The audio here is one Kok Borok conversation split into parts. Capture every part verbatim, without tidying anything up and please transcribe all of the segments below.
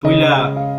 Puila.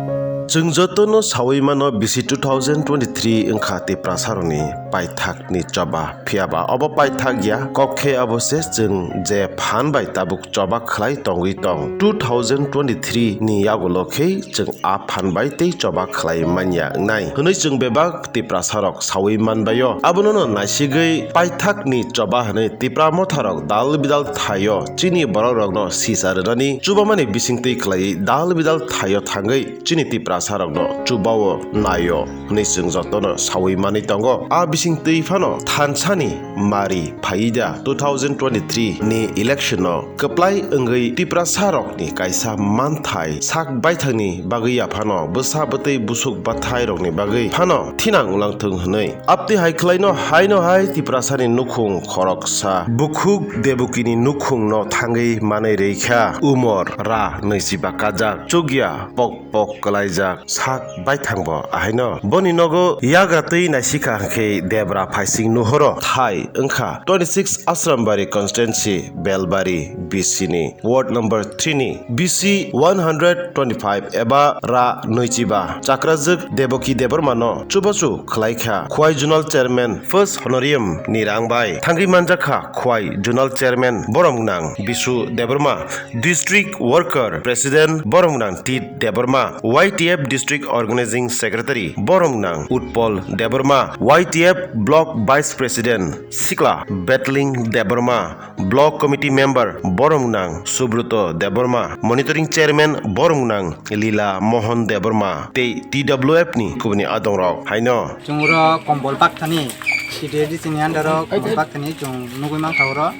Chwng jotono sawi mano bisi two thousand twenty-three wngkha Tiprasarokni paithakni choba. Phiyaba obo paithak ya, kok khe abo se chwng je phan bai tabuk choba khlai tongwi tong. Two thousand twenty-three ni yagulo khe chwng a phan bai tei choba khlai manya wngnai hwnwi chwng bebak Tiprasarok sawi manbaio. Abonono naisigwi paithakni choba hwnwi Tipra motharok dal bidal thaio chini borokrokno sisa rwnani chubamani bisingtwi khlaiwi dal bidal thaio thangwi chini Tiprasarokno chubao naio hwnwi chwng jotono sawi manwi tongo. A bisingtwi phano thansani mari phaida two thousand twenty-three ni election o kwplai wngwi Tiprasarokni kaisa manthai sak baithangni bagwi ya phano bwsa bwtwi busuk bwthairokni bagwi phano thinang wnglathwng hwnwi. Abtwi hai khlaino haino hai Tiprasani nukhung khoroksa bukhuk Debokini nukhungno thangwi manwi rwikha umor ra nwichiba kajak chukya pok pok kwlaijak sak baithangbo ahaino. Boni nogo yagra twi naisikha hwnkhe debra phaising nuhoro thai wngkha twenty six Asrambari constituency Belbari B C ni ward number three ni B C one hundred twenty-five eba ra nwichiba chakrajwk Deboki Debbarma no chubachu khlaikha Khwai Zonal Chairman first honorarium ni rang bai thangwi manjakha Khwai Zonal Chairman borom gnang Bisu Debbarma, District Worker President borom gnang Tit Debbarma, Y T F District Organizing Secretary borom gnang Utpol Debbarma, Y T F Block Vice President Sikla Betling Debbarma, Block Committee Member borom gnang Subroto Debbarma, Monitoring Chairman borom gnang Lila Mohan Debbarma tei T W F ni kubuni adongrok haino. Chwng oro Kombol Bakthani, C D A D C ni under o Kombol Bakthani chwng nugwi mankha oro,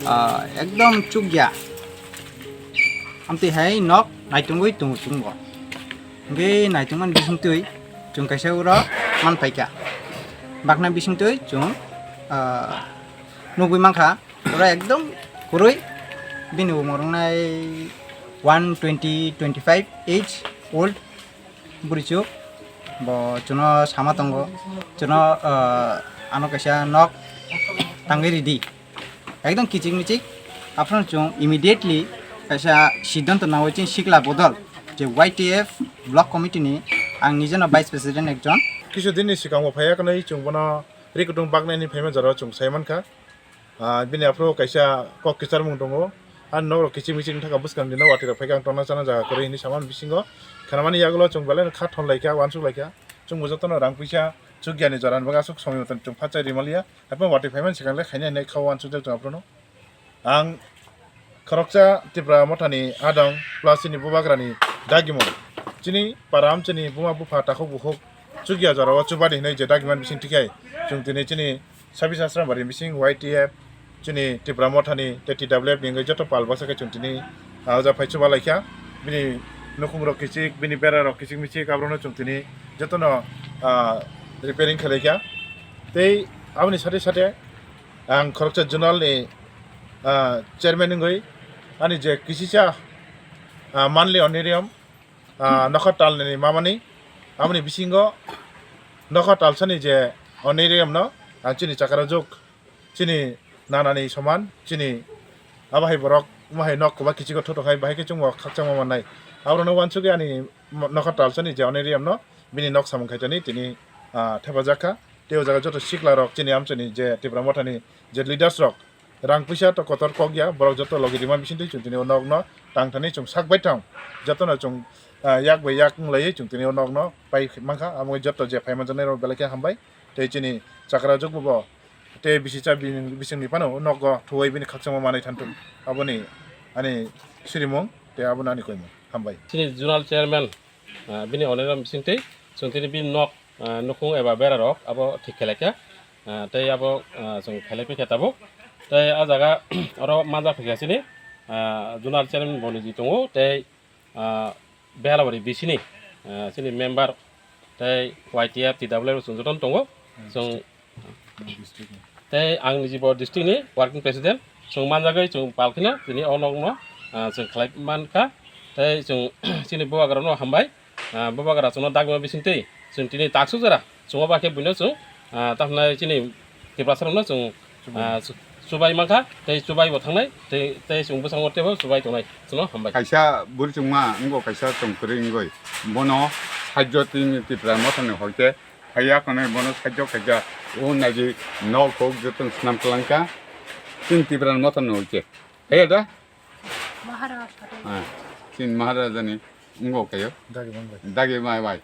ah, ekdom chukya. Amtwi hai nok naitungwi tongo chwng bo. Hwnkhe naitungmani bisingtwi chwng kaisa oro manphaikha. Bakna bisingtwi chwng, ah, nugwi mankha oro ekdom kwrwi bini umor wngnai one twenty, twenty five age old. Bwrwichuk bo chwngno sama tongo, chwngno, ah, ano kaisa nok tangwi ridi, ekdom kichik michik. Aphano chwng immediately kaisa siddhanto nawi chini sikla bodol je Y T F block committee ni ang nijeno vice president ekjon. Kisu din ni swkang bo phaiya kwnwi chwng bono ri kutung baknai ni phaima jora o chwng sai mankha. Ah, bini aphuru kaisa kok kwcharmung tongo. Ani nok rok kichik michik wngkha, bwskang dino watwi rok phaikha, ang tongna chana jaga kwrwi hinwi samani bisingo. Khnamani yagulo chwng belai no kha thon laikha, uansuk laikha. Chwngbo jotono rang puisa chukya ni jora ni bagwi aswk somoi motom chwng phatchai rwmaliya. Haphano watwi phaimani swkang le khaina hinwi kha uansukjak chwng aphuru no. Ang khoroksa Tipra mothani adong plus chini bubagrani dagimung. Chini para amchini buma bupha takhuk bukhuk chukya jora o chubadi hinwi je dagimani bising tikhai chwng tini chini Sabis Asrambari bising Y T F, chini Tipra mothani tei T W F ni wngwi joto pal baksa khe chwng tini, ah, oja phai chuba laikha. Bini nukhung rok kichik, bini bera rok kichik michik, aborokno chwng tini jotono, ah, repairing khailaikha. Tei aboni sate sate ang khoroksa zonal ni, ah, chairman wngwi ani je kisisa, ah, monthly honorarium, ah, nokha talni mamani, aboni bisingo nokha talsani je honorarium no, ah, chini chakra juk, chini nanani soman, chini abo hai borok, omo hai nok kwbak kichik o thotok hai, bahai khe chwngbo khakchangma mannai. Aborokno uansugwi ani mo-, nokha talsani je honorarium no, bini nok samung khaitani tini, ah, thepajak kha. Tei o jaga joto sikla rok chini amchani je Tipra mothani je leaders rok, rang puisa to kotor kok ya, borok joto logi rima bisingtwi chwng tini o nok no tang thani chwng sak bai thang. Jotono chwng, ah, yak bai yak wng laiwi chwng tini o nok no pai mankha, amo joto je phai manjaknai rok belai khe hambai. Tei chini chakra juk bo tei bisi cha bini bisingni phano o nogo thuwi bini khakchangma manwi thanthung. Aboni ani sirimung tei abono ani koimung. Hambai. Chini zonal chairman, ah, bini onero bisingtwi chwng tini bini nok, ah, nukhung eba bera rok abo thik khe laikha. Ah, tei abo, ah, chwng khailai phikha tabuk. Tei ah jaga oro manjak phikha chini, ah, zonal chairman bo niji tongo, tei, ah, Behalabari B C ni, ah, chini member tei Y T F, T W F chwng jotono tongo. Chwng tei ang niji bo district ni working president. Chwng manjagwi chwng pal kheno tini o nokno, ah, chwng khlai mankha. Tei chwng chini bubagrano hambai. Ah, bubagra chwngno dagima bisingtwi chwng tini taksuk jora chwngno ba khe buino chwng, ah, tamhinai chini Tiprasarokno chwng, ah, chu-, chubai mankha, tei chubai bo thangnai, tei, tei chwng bwskango teibo chubai tongnai. Chwngno hambai. Kaisa bwrwi chwngma wngkha, kaisa chwng kwrwi wngwi. Bono sahajyo tini Tipra Mothani hoite phaiya khwnwi bono sahajyo khaikha. O naidi nok hok joto swnam kwlangkha. Chini Tipra Mothani hoite. Phaiya da? Maharaj. Ah, chini Maharajani wngkha kaio. Dagi mai bai. Dagi mai bai.